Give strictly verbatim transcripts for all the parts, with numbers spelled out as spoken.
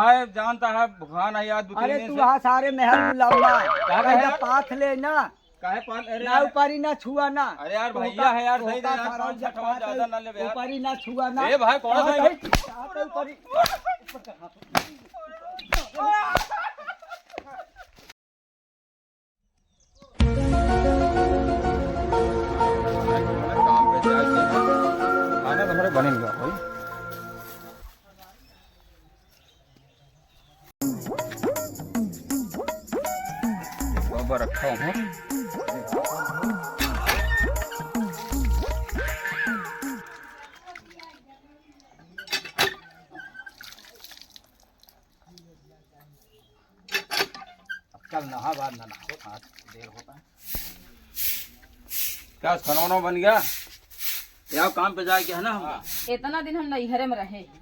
है, जानता है, भगवान है यार, दो तीन अरे दिन तू से। वहाँ सारे मेहर बुलावा। क्या कहे कहे यार? पाथ ले ना। काहे पाथ? अरे ना यार। ऊपरी ना छुआ ना। अरे यार, तोहका, भैया है यार, सही तोहका दे यार, सारा पाँच छठवा ज्यादा ना लेबे यार। ऊपरी ना छुआ ना। ए भाई, कौन सा हाँ, है? भाई, हाँ, तो ऊपरी। काम पे जाए के खाना तो हमरे बने नहीं हुआ भाई। बाबा रखा हूँ। अब चल नहा, बाद में नहाओ, आज देर होता है। क्या खाना वाना बन गया? या काम पे जाए के है ना हमका? इतना दिन हम नैहरे में रहे हैं,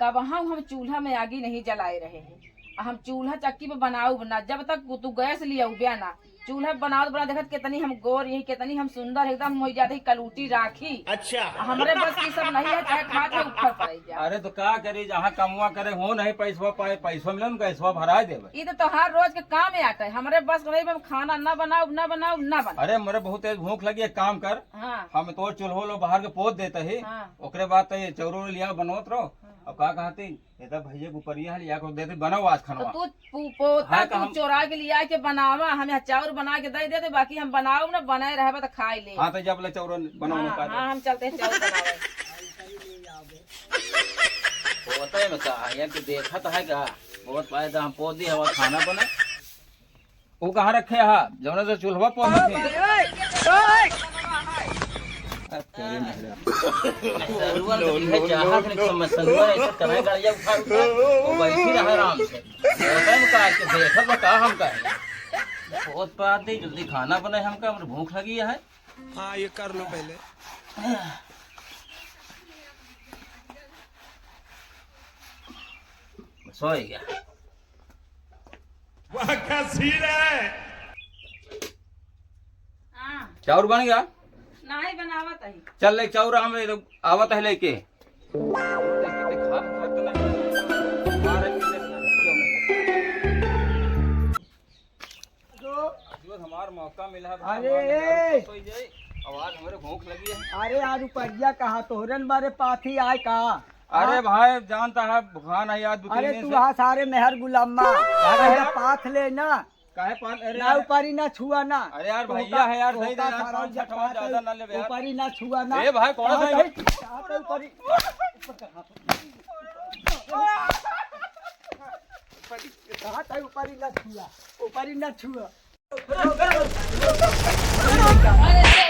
कबहूँ हम चूल्हा में आगी नहीं जलाए रहे हैं। आ हम चूल्हा चक्की पे बनाउब ना, जब तक तू गैस लियाउबे ना। चूल्हा बनावत बना देखत कितनी हम गोर यही, कितनी हम सुंदर, एकदम हम हो जाते ही कलूटी राखी। अच्छा। हमरे बस की सब नहीं है, चाहे खा के ऊपर पड़े जा। अरे तो का करी, जहाँ कमवा करे हो नहीं पैसवा पाए, पैसवा मिले ना, गैसवा भरा देवे। ई तो तोहार रोज के काम है आटे, हमरे बस के नहीं, हम खाना ना बनाउब, ना बनाउब, ना बनाउब। अरे, मोरे बहुत तेज भूख लगी, एक काम कर, हाँ। हम तो चूल्हो लो बाहर के पोत देते ही, हाँ। ओकरे बाद तो ये चौरो लिया बनवत रहो। हाँ। अब का कहती, ये तो भैया के ऊपरिया है, लिया को देते, बनाओ आज तो खानवा। तू पो-, पोता, हाँ, तो तू हम चोरा के लिया के बनावा, हम यहाँ चाउर बना के दे देते, बाकी हम बनाउब ना, बनाए रहबे तो खाए ले। हाँ, तो जब ले चौरो बनाओ हाँ, ना, का हाँ, दे। हम चलते हैं चाउर बनावे। पोते में का है, ये कि देखत है का? बहुत फायदा हम पोत दी हवा खाना बना। वो कहाँ रखे हा? जौने से चूल्हा पर मत ही। तेरे मेहरा। सरुआ तो दिखे चाहत नहीं, समझ सरुआ ऐसे कहे गड़िया उठा उठा। वो बैठी रहे आराम से। होटल में का के देखत बा का हम कहे। बहुत बात नहीं, जल्दी खाना बनाए हमका, हमरे भूख लगी है। हाँ, ये कर लो पहले। सोई गया। वाह, क्या सीन है। हाँ। चाउर बन गया? नहीं, बनावत है। चल ले चाउर, हम ये आवत है लेके। जो हमार मौका मिला है, अरे! भगवान ने दारू खुश हो जाए। आवाज हमरे भूख लगी है। अरे यार, रुपया कहाँ तोहरन बारे पाथी आए का? अरे हाँ? भाई, जानता है, भगवान है यार, दो तीन अरे दिन तू से। हाँ सारे मेहर गुलामा। काहे अरे यार? पाथ ले ना। काहे पाथ? अरे ना यार। ऊपरी ना छुआ ना। अरे यार, तोहका, भैया है यार, सही दे तोहका यार, सारा पाँच छठ ऊपर ज्यादा ना लेबे यार। ऊपरी ना छुआ ना। ए भाई, कौन हाँ, सा भाई, हाँ, तो ऊपरी। कहाँ था ऊपरी ना छुआ, ऊपरी ना छुआ। अरे,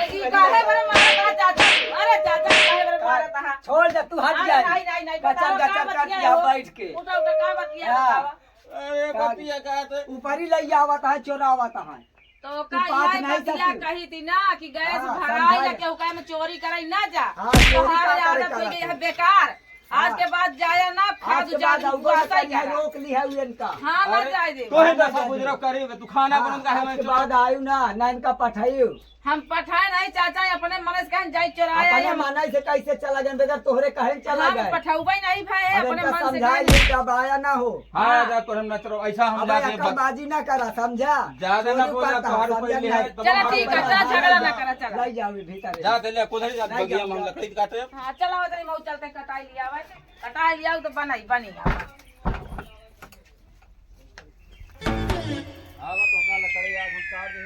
ई काहे बरे मारत है चाचा? अरे, चाचा, काहे बरे मारत है? छोड़ दे, तू हट अरे, जा। नहीं, नहीं, नहीं, गचर, बताओ, का गचर कर बतिया दिया हो? बैठ के। उठा, उठा, का बतिया हाँ। बतावा? अरे, का बतिया का तो ऊपरी लई आवत है, चोरावत है। तो तू का पास यही नहीं बतिया सकती। कही थी ना कि गैस हाँ, भराई समझाए। या केहू कहे में चोरी करे ना जा। हाँ, चोरी तोहार का करे आदत हो गई है बेकार। आज हाँ। के बाद जाया ना, आज खाद के बाद जादू आउबो ना बुआसा ही करिहा, करा। रोक ली है इनका। हाँ, ना अरे, जाए दे। तोहे हाँ, दस ना जाए गुजरो दे। करीब, तू खाना हाँ, बनन काहे आज में के चोर? बाद आयु ना, ना इनका पठायु। हम पठाए नहीं चाचा, अपने मन से कहें जाई चोराए अपने हम। मन से कैसे चला गए बगैर तोहरे कहें चला हम गए? पठौबे नहीं भाई, अरे अपने इनका मन से समझाए कहें। ये जब आया ना हो। हाँ, हाँ। जा तोरे में ना चलो, ऐसा हम अब जाके अक्कलबाजी ना करा, समझा? ज्यादा ना चोरी बोला, करता, तोहर समझा पहले नहीं? है, तो चला हम ठीक है, जा झगड़ा ना करा, चला। ले जाओ भीतर। जा दे ले, कुधर जा, नहीं बगिया जाओ, में हम जाओ। लकड़ी काटे। हाँ, चला हो जाए, मऊ चलते कटाई लिया हुआ है। कटाई लिया तो बनाई, बनी आवा। आवा तो का लकड़ी आज हम काट दे।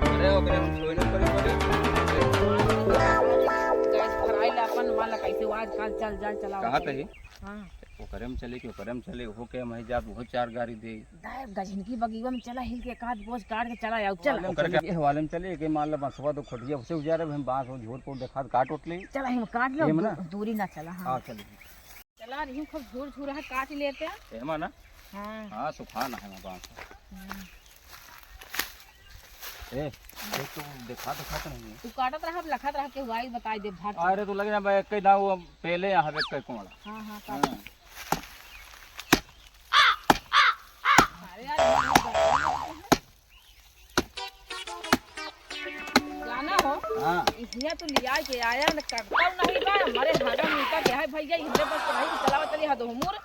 अरे ओकरे हम छोड़े पड़ी पड़ी। गैस भराई ला अपन वाला कैसे आजकल चल जाए चलाओ कहाँ तो। तही? हाँ। ओकरे में चले कि ओकरे में चले, ओहो के हम जात, ओहो चार गाड़ी दे। दाए गझिनकी बगीवा में चला, हिल के एक आध बोझ काट के चला आओ, चला। ओकरे के हवाले में चले, के मान ला बंसवा दो खोटिया उसे उजारे, हम बांस और झोर को देखा काट उठ ले। चला, हम काट लो, ये में ना? दू-, दूरी ना चला, हाँ। हाँ, चल। चला, रही खूब झूर झूर है, काट लेते हैं। एमा ना? हाँ। हाँ, सुखा ना है बांस। हम्म। ए, देख तो देखा तो खात नहीं है। तू काटत रहा, अब लखत रहा, के हुआ ही बताई दे भाट। अरे, तू लगे ना, मैं कई ना वो पहले यहाँ पे कई कोण। हाँ, हाँ, काट। हाँ। अरे यार, जाना हो, हाँ। इहिया तू लिया के आया न, कटता नहीं बा, मरे हागा मुंह का क्या है भैया, इहरे बस तो नहीं चलावा चली हद हुमुर।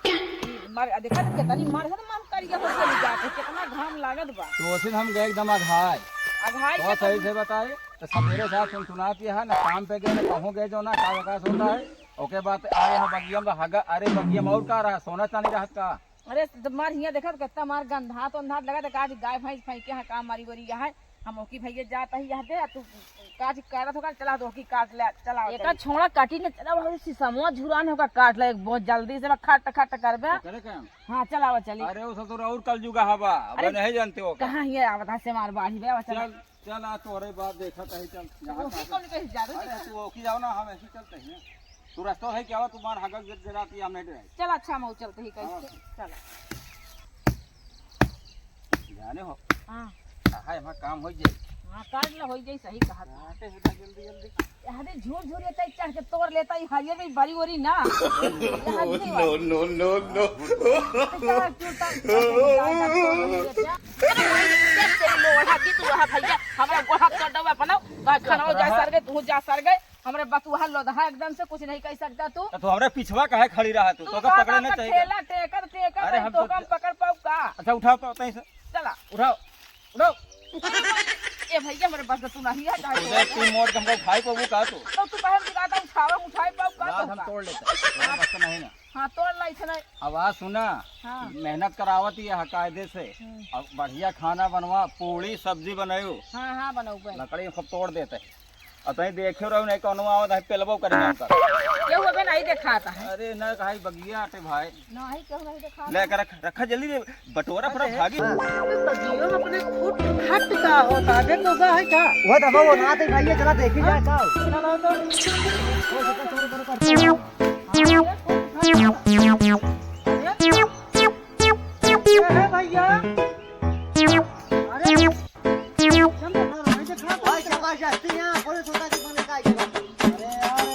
मर, देखा तो कितनी मर है, तो मर करिया हो चली जात है, कितना घाम लागत बा। तो उसी हम गए एकदम अघाय। अघाय तो के सही तुम से बताए, तो सवेरे साथ सुनसुनात यह है, ना काम पे गए, ना कहूँ गए, जो ना का विकास होता है। ओके बात आए हैं बगिया में हगा, अरे बगिया में और का रहा, सोना चांदी रहत का? अरे, तो मार हियाँ देखत, कितना मार गंधात वंधात लगत है, का आज गाय भैंस फेंके हैं, का मारी वरी है। हम ओकी भैया जात ही यह दे, तू काज करत होगा, चला दो की काट ले, चला एका चली। छोड़ा काटी ने, चला वही सिसमुआ झुरान होगा, काट ले, बहुत जल्दी से खट खट करबे। तो करे काम? हाँ, चलावा चली। अरे, वो ससुर और कल जुगा हवा, अब अरे, नहीं जानते हो का? कहाँ हियाँ आवत है से मार बाढ़ी बे, चला। चल, चल, आ तोरे बात देखत है, चल, यहाँ ओकी का कौन कहीं जा रहे अरे, हैं? तू ओकी जाओ ना, हम ऐसे चलते हैं। तू रस्ता है क्या, तुम्हार हगक गिर गिराती, हम नहीं डराए। चल, अच्छा, हम चलते ही कहीं हाँ। से। चल। जाने हो। हाँ। कहा है, वहाँ काम हो जाए। हाँ, काट ला, हो जाए, सही कहा तू। काटे हो जा जल्दी, जल्दी। अरे, झूर झूर ये तई चढ़ के तोड़ लेता, ये हरियर भी बड़ी ओरी ना। ये हद नहीं हुआ। No, no, no, no। चल, चल, चल, चल, चल, चल, चल। अरे, तेरी लोढ़ा की तू रहा भैया, हमरा गोहा कर दो अपना, खाना हो जा सरगे, तू जा सरगे। हमरे बतुहा लोदहा एकदम से कुछ नहीं कह सकता तू। तो तू हमरे पिछवा काहे खड़ी रहा तू? तू तोका का पकड़े ना चाहिए। ठेला टेकर टेकर अरे हम तोका तो हम पकड़ पाऊ का? अच्छा उठाओ तो तहीं से। चला। उठाओ। उठाओ। ए भैया हमरे बस तू नहीं है, चाहे उधर तू मोड़ के हमको उठाई पाऊ का तू? तो तू पहले दिखा था उठावा उठाई पाऊ का रात तो हम का? तोड़ लेते। मेरा बस तो नहीं ना। हाँ, तोड़ लाई थे नहीं। आवाज सुना। हाँ। मेहनत करावत ही है कायदे से। हम्म। अब बढ़िया खाना बनवा, पूड़ी सब्जी बनायो। हाँ, हाँ, बनाऊबे। लकड़ी खूब तोड़ देते। अतई देखे रहो नहीं कौनो आवत है, पेलबो करी नाम कर। केहू अबे नहीं देखात है। अरे ना कहाई बगिया आटे भाई। नहीं, केहू नहीं देखात ले है। कर रख, रखा जल्दी रे, बटोरा फटा अरे, भागी। हाँ, तो बगिया में अपने फुट फट का होता है, देखो का है क्या? वो दबा वो ना दे भाई, ये चला देखी जाए हाँ? का। चला तो। वो सका चोर बनो कर। हाँ, ये फुट फट का। अरे, ये है भैया। अरे, भाई, शाबाश, जाती हैं, बोले छोटा जी, बोले का है? अरे यार,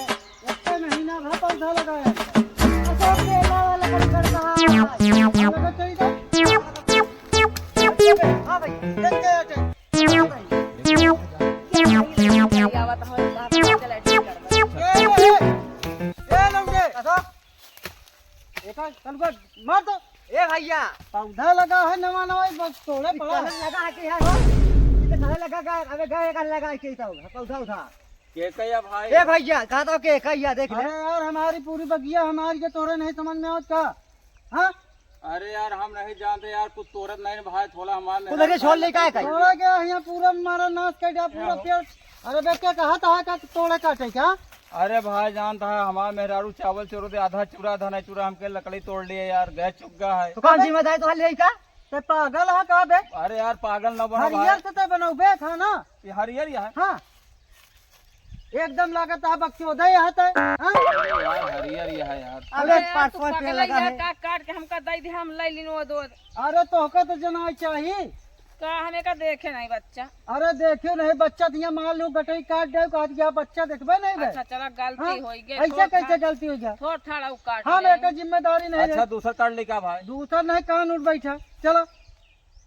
एक महीना भर पौधा लगाया है। अच्छा, केला वाला लकड़ी करता है। लगा चाहिए तो? हाँ भाई, देख के आ जाए। हाँ भाई। ये आवा तो हमारे साथ चला, ठीक कर। ए, ए, ए, ए, लौंडे। अच्छा। एका तलुआ मार दो। ए भैया। पौधा लगा है नवा नवा, बस तोड़े ई पड़ा। कहाँ लगा है कि यार हो? ई तो कहाँ लगा का? अबे गए का लगा है कि तो पौधा उठा। के कहिया भाई? ए भैया, कहा था के कहिया देख ले। अरे यार, हमारी पूरी बगिया हमारी के तोरे नहीं समझ में आवत का? हाँ? अरे यार, हम नहीं जानते यार, कुछ तोरत नहीं भाई, थोड़ा हमारे तू मेहनत लगे छोड़ भाई ले, का है? थोड़ा क्या है, यहाँ पूरा हमारा नाश कर दिया, पूरा यहाँ हो। पेड़। अरे बे, क्या कहा था, क्या तोड़े काटे क्या? अरे भाई, जानता है, हमार मेहरारू चावल चोरो दे, आधा चूरा, आधा नहीं चूरा, हमके लकड़ी तोड़ लिए यार, गैस चुग्गा है। तो कौन अबे जिम्मेदारी तो ले का? ते पागल है का बे? अरे यार, पागल ना बनो भाई। हरियर से ते बनौबे खाना। ये हरियर ये है? हाँ। एकदम लागत है बकचोदा यहाँ ते, हाँ? अरे यार, हरियर ये है यार। अबे अरे यार, पाँच तू सौ रुपया पकड़ लगा लिया है। का काट के हमका दे दे, हम ले लिन वो दो। अरे तोहका तो जना चाहिए। का हमें का देखे नहीं बच्चा? अरे देखियो नहीं बच्चा, तो यहाँ मान लो गटई काट दे, कहा कि आप बच्चा देखबे नहीं बे। अच्छा चला, गलती हाँ? होई गई, ऐसे थोड़ कैसे था, गलती हो गया? थोड़ थाड़ा उ काट हाँ, ले। मैं का जिम्मेदारी नहीं अच्छा, है। दूसर काट ले का भाई? दूसर नहीं, कान उठ बैठा, चलो।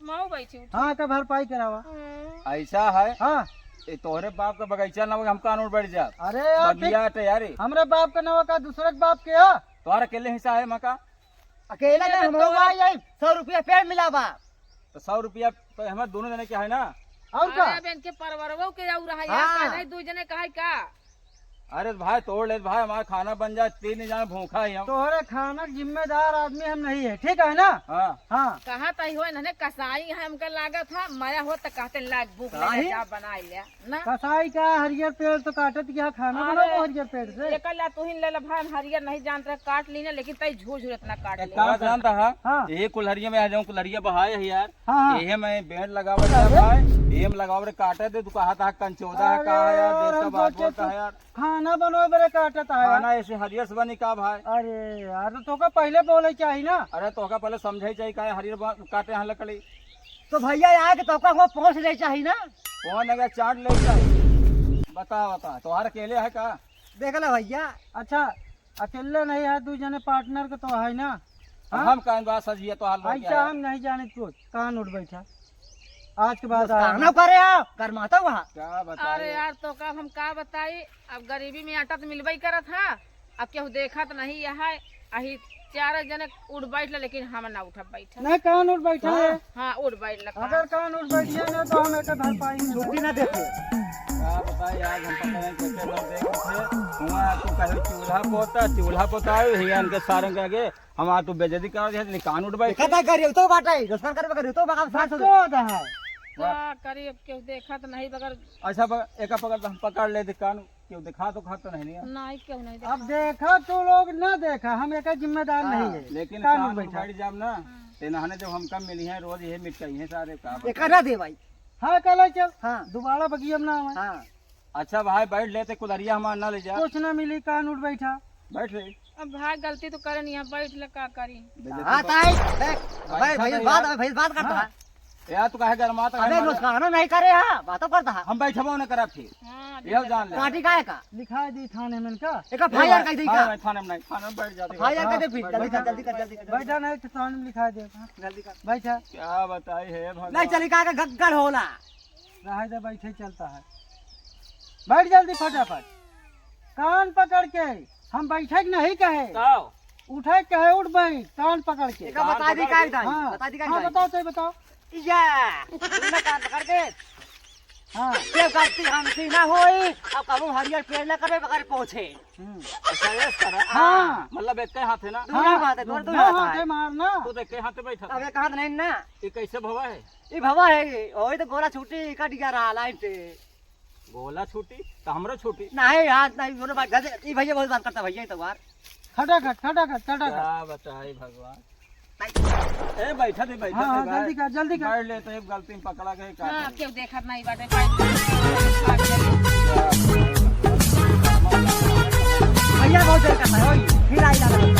मऊ बैठी उठी। हाँ, का भरपाई करावा। हम्म। ऐसा है? हाँ। ये तोहरे बाप का बगीचा ना हो, हम कान उठ बैठ जा। अरे यार, बगिया ठीक। तैयारी। हमरे बाप का ना हो, का दूसरे के बाप के है? तोहरा अकेले हिस्सा है मका? अकेला ये ना, तो हम तोहरा भाई, यही सौ रुपया पेड़ मिला बा। तो सौ रुपया तो हमारे दोनों जने के है ना? और का? अरे, अब इनके परवरवो के और रहा यार, हाँ। का नहीं, दू जने का है का? अरे भाई, तोड़ ले भाई, हमारा खाना बन जाए, तीन जने भूखा ही हम। तोहरे खाना के जिम्मेदार आदमी हम नहीं है, ठीक है ना? हाँ। हाँ। कहा तई हो, इन्होंने कसाई है, हमका लागत है, मया हो तो कहते लाग भूख काहे? ले जा, बना ले। ना। कसाई का हरियर पेड़ तो काटत क्या, खाना अरे, बनाओ हरियर पेड़ से। एकर ला तू ही ले ले भाई, हम हरियर नहीं जानत रहे, काट ली ना, लेकिन तई झूर झूर इतना काट एक ले। काम जानता है? हाँ। ये कुल्हरिया में आ जाऊँ, कुल्हरिया बहाए है यार। हाँ, हाँ। ये मैं बेंड लगावे अरे। भाई, ये में लगावे रे, काटे दे, तू कहा था कंचोदा है, अरे कहा है यार, यार, देश का हम बात सोचे बोलता तू है यार। खाना बनवे बरे काटत है यार। खाना ऐसे हरियर से बनी का भाई? अरे यार, तो तोका पहले बोले चाहिए ना। अरे तोका पहले समझाई चाहिए, काहे हरियर बा-, काटे हैं लकड़ी। तो भैया यहाँ के तोका वो पहुँच नहीं चाहिए ना। कौन है चाट ले चाहिए? बता, बता, तोहार अकेले है का? देख ले भैया। अच्छा, अकेले नहीं है, दू जने पार्टनर के तो है ना। अब हाँ? हम काहे बात सजिया तो हाल हो ऐसा गया है। हम नहीं जाने कुछ, कान उठ बैठा। आज के बाद मुस्कान करे हो, गरमाता हुआ। क्या बताई? अरे यार, तो का हम का बताई, अब गरीबी में आटा तो मिलबे करत है, अब केहू देखत नहीं है, अही चार जने उठ बैठ ले, लेकिन हम ना उठब बैठब। नहीं, कान उठ बैठा है। हाँ, उठ बैठ ले। अगर कान उठ बैठिए ना, तो हम एक भरपाई में छुट्टी ना देते। का बताई, आज हम पता नहीं कैसे लोग देख उठे। हुआ तू कहे चूल्हा पोता, चूल्हा पोता है, हियान के सारंग के आगे हम आ तू बेइज्जती कर दे, कान उठ बैठ। देखा था, गरियौतो बाटे, नुकसान करबे गरियौतो बा, सास हो। तो है। का करी, अब केहू देखत नहीं बगैर। अच्छा, ब-, एका पकड़, हम पकड़ ले, कान केहू देखा तो खात तो नहीं, नहीं। नहीं, केहू नहीं अब देखा। देखा तू लोग ना देखा, हम एका जिम्मेदार हाँ, नहीं है। लेकिन कान कान उठ उठ बैठा। बैठ जाब ना, हाँ। ते नहाने जब हमका मिली है, रोज ये मिटकाई है सारे काम। एका ना दे भाई। हाँ, कल चल। हाँ। दोबारा बगिया में ना आवे। हाँ। अच्छा भाई, बैठ लेते, कुदरिया हमार ना ले जा। कुछ ना मिली, कान उठ बैठा। बैठ ले। अब भाई गलती तो करे नहीं, बैठ ले, का करी? बेइज्जती हाँ, तो ताई, देख, बैठा भाई, भाई, तो बात, यार। भाई, बात करता हाँ। है। यार, तू काहे गरमात है अबे, हमारा? नुकसान नहीं करे, हाँ, बातों करता है। हम बैठबो ना करा फिर। हाँ, यह जान ले। पार्टी काहे का? लिखा दी थाने में का? एक FIR कर दी का? हाँ, थाने में नहीं, थाने में बैठ जाते। FIR कर दे फिर, हाँ, जल्दी कर, जल्दी कर, जल्दी कर। बैठा नहीं तो थाने में लिखा दे। हाँ, जल्दी कर। बैठा। क्या बताई है भगवान? नहीं चली का, का गग्गड़ होला। रहे दे, बैठे चलता है। बैठ जल्दी फटाफट। कान पकड़ के, हम बैठे के नहीं कहे। का? उठे के कहे, उठ बैठ, कान पकड़ के। एका कान बता दी पकड़ का के? इधर, हाँ। बता दी का हाँ, इधर। बताओ, तो बताओ। या, तुमने कान पकड़ के। हाँ। ये गलती हमसे ना होई, अब कहूँ हरियर पेड़ ना करे, बगैर पहुँचे। हम्म। अच्छा, ये तरह। हाँ। मतलब एक के हाथ है ना? दूसरा हाँ, बात है, दो, दो दो हाथ हाथ है। है मारना। तो देख के हाथ बैठा अब था। एक हाथ नहीं ना। ये कैसे भवा है? ई भवा है, ओही तो गोला छूटी, कट गया रहा लाइन से। गोला छूटी, तो हमरो छूटी। नहीं, हाथ नहीं, दोनों बात, गलती, ई भैया बहुत बात करता भैया, ई तो बार। खटाखट, खटाखट, खटाखट। क्या बताई भगवान। ए, बैठा दे, बैठा हाँ, दे हाँ, भाई। जल्दी कर, जल्दी कर। बैठ ले, तो एक गलती में पकड़ा गए, का हाँ, करी? केहू देखत नहीं बाटे, बैठ। भैया बहुत देर करता है, ओए, फिर आई लगा। जल्दी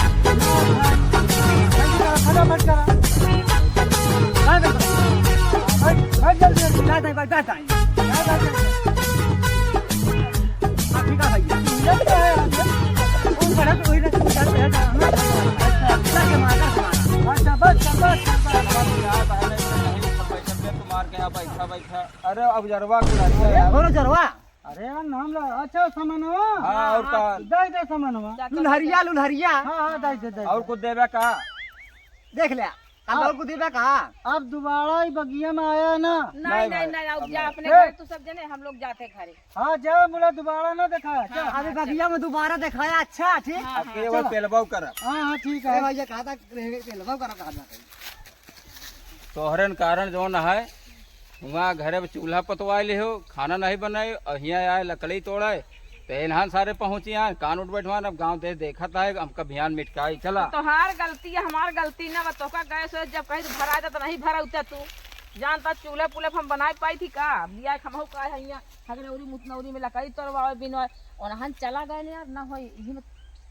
करो, फटाफट करो। बैठ, बैठ, बैठ, जल्दी, जल्दी। बैठ, बैठ, बैठ, बैठ। आप ही का भैया? ये क्या है? वो बड़ा तो वही ना, तू चल, चल, चल, हम लोग चल, चल, चल, चल, मार, मार। अच्छा, बस, बस, बस, बस। मार के यहाँ बैठा, बैठा। अरे, अब जरवा को लड़का यार। बोलो जरवा। अरे यार, नाम ला, अच्छा, समनवा। हाँ, और का? दे दे समनवा। लुल्हरिया, लुल्हरिया। हाँ, हाँ, दे दे, दे दे। और कुछ देबे का? देख ले, हम हाँ। और कुछ देबे का? अब दोबारा ही बगिया में आया ना। नहीं, नहीं, नहीं, नहीं, अब अब जा नहीं। अपने ए? घर, तू सब जने, हम लोग जाते घरे। हाँ, जा, बोला दोबारा ना दिखाया, जा। हाँ, अरे हाँ, बगिया चल। में दोबारा दिखाया, अच्छा, ठीक? हाँ, अब हाँ, के वो चलो। पेलबाऊ करब। हाँ, हाँ, ठीक अरे है। भैया, कहा था, पेलबाऊ करब, कहा था। तोहरन कारण जौन है, हुआ घरे में चूल्हा पतवाए ले हो, खाना नहीं बनाए, और हियाँ आए लकड़ी तोड़े, तो एनहान सारे पहुँची आए, कान उठ बैठवान, अब गाँव दे देखत है, हमका भियान मिटकाई, चला। तोहार गलती है, हमार गलती ना बा, तोका गैस वैस जब कहीं तो भरा जाता नहीं भरा उतना तू जानता, चूल्हा पुल्हा हम बनाए पाई थी का? बिया खमहू का है हियाँ, हगनौरी मुतनौरी में लकड़ी तोड़वावे बिनवाए, ओनहन चला गए यार, ना होई, इही में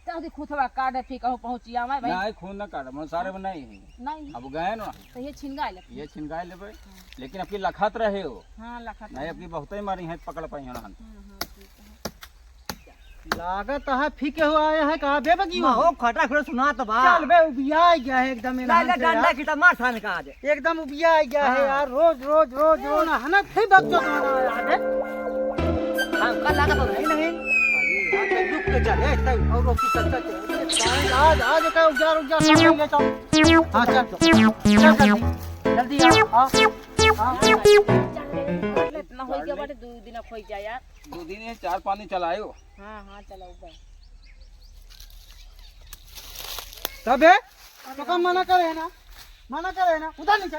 तहदी खुथवा काटे फिर कहूँ पहुँचिया मैं भाई। नहीं, खून ना काटे, मन सारे में नहीं है। नहीं। अब गए ना। तो ये छिनगाए लेबे। ये छिनगाए लेबे, लेकिन अब की लखत रहे हो। हाँ, लखत नहीं, रहे। अब की बहुते मारी है, पकड़ पाई होना हम। हाँ, हाँ, ठीक है। लागत है फिर केहू आया है का बे बगियो? माहो खटा खटा सुना तो बा। चल बे, उबिया गया है एकदम ना, इनहन ना, से डंडा यार। की तो मार थाने का आज। एकदम उबिया गया है हाँ। यार, रोज, रोज, रोज, रोज। ना, है ना, फिर बच्चों को ना यार, है? हाँ, कल लगा तो नहीं, नहीं। अरे यार, रुक के चल, ए, तब और रोक के चल, चल, चल। आज, आज का उजार, उजार, सामान ले चल। हाँ, चल, चल। चल, जल्दी। जल्दी आ, आ। हाँ। इतना हो गया बाटे, दो दिन खोई जाए यार। दो दिन ये चार पानी चलायो। हाँ, हाँ, चलाओ बे। तब है? तो का मना करे है ना? मना करे है ना? उधर नीचे।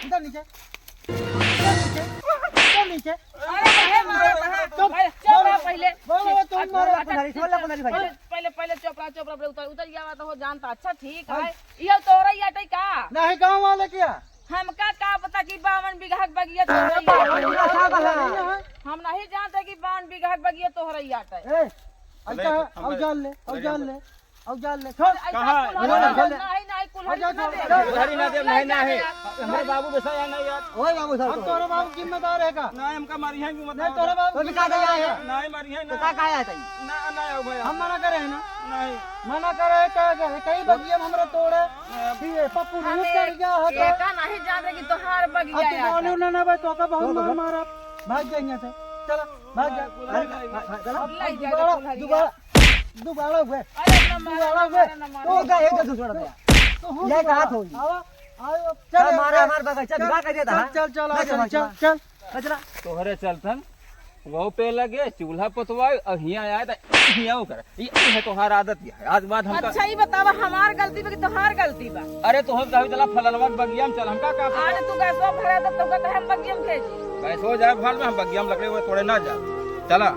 उधर नीचे। उधर नीचे। उधर नीचे। अरे, अरे, मारा, मारा। चुप। अरे, चुप रह पहले। बोलो, बोलो, तुम बोलो, बोलो। अच्छा, बोलो, बोलो, बोलो, भाई। पहले, पहले, पहले चुप रह, चुप रह, पहले उतर, उतर गया तो हो जानता। अच्छा, ठीक है। हाँ। ये तोरा ही अटै का? नहीं, गाँव वाले क्या? हमका का पता कि बावन बीघा के बगिया तोहरा ही अटै। हम नहीं जानते कि बावन बीघा के बगिया तोहरा ही अटै। ए, अरे, ऐसा है, हम औजार ले, औजार ले। औजार ले, छोड़। अरे, ऐसा कहाँ? कौन औजार? नहीं, नहीं, कुल्हाड़ी औजार ना छोड़। दे। कुल्हाड़ी ना दे, नहीं, नहीं। हमरे बाबू बेसा है नहीं यार। ओए बाबू साहब, हम तोरे बाबू जिम्मेदार है का? नहीं, हमका मारी है, क्यों मत नहीं, तोरे बाबू तो भी का जिम्मेदार है। नहीं, मारी है तो ना। का, का आया था? ना, ना आओ भैया। हम मना करे हैं ना। नहीं। मना करे का, कई बगिया में हमरे तोड़े। ये पप्पू नहीं चढ़ गया है तो। एका नहीं जान रहे कि तोहार बगिया अब तू आया बोलू था। ना, ना भाई, तो का बहुत तो मार बोलो। मारा। भाग जा यहाँ से। चला, भाग जा। भाग, भाग, भाग, चला। ले जा, दोबारा, जा, दोबारा, दोबारा हुए। अरे ना मारा, दोबारा ना हुए। मारा, ना मारा। तो का एक दूसरा दे। तो हम ये दोबारा। कहा थोड़ी? आवा, आवा, चल, चल, मारा चल, हमार बगल, चल, चल, दिमाग कर देता चल, है। चल, चल, ना, चल, चल, चल, चल। चल। कचरा। तोहरे चलतन वो पे लगे, चूल्हा पोतवाए, और हियाँ आए तो हियाँ वो करे। ये, ये है तोहार आदत, ये है। आज बाद हमका अच्छा, ये बतावा, हमार गलती बा कि तोहार गलती बा? अरे, तोहर कहे चला फलनवा के बगिया में चल, हमका का पता? आज तू गैसवा भरा दे, तोहका कहे हम बगिया में भेजी? गैसवा जाए भाड़ में, हम बगिया में लकड़ी वो तोड़े ना जा। चला।